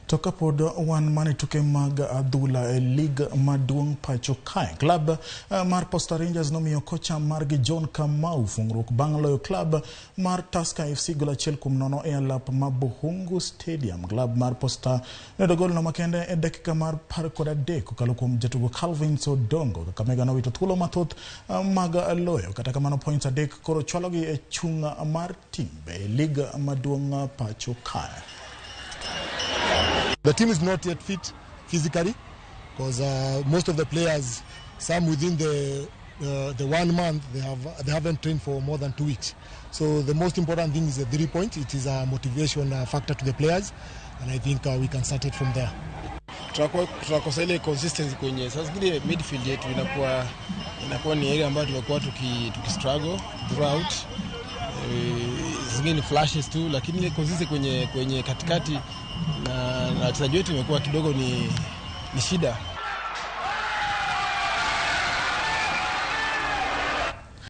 To kapod wan mana e tuke mag adhula e lig maduong' pacho kae, klab mar Posta Rangers nomiyo kocha margi John Kamau fungruok bang' loyo klab mar Tusker FC gol 1-0 e alap ma Bukhungu Stadium. Klab mar Posta noyudo golno makende e dakika mar 13 kokalo kuom jatugo Calvin Odongo. Kakamega nowito thuolo mathoth mag loyo, kata kamano points 3 koro chwalogi e chung' mar timbe e lig maduong' pacho kae. The team is not yet fit physically because most of the players, some within the 1 month, they haven't trained for more than 2 weeks. So the most important thing is the 3 points. It is a motivation factor to the players, and I think we can start it from there. Tunakosa ile consistency kwenye sasa zingine midfield yetu inakuwa ni area ambayo tumekuwa tuki struggle throughout. Zingine ni flashes tu, lakini ile consistency kwenye katikati na wachezaji wetu imekuwa kidogo ni shida.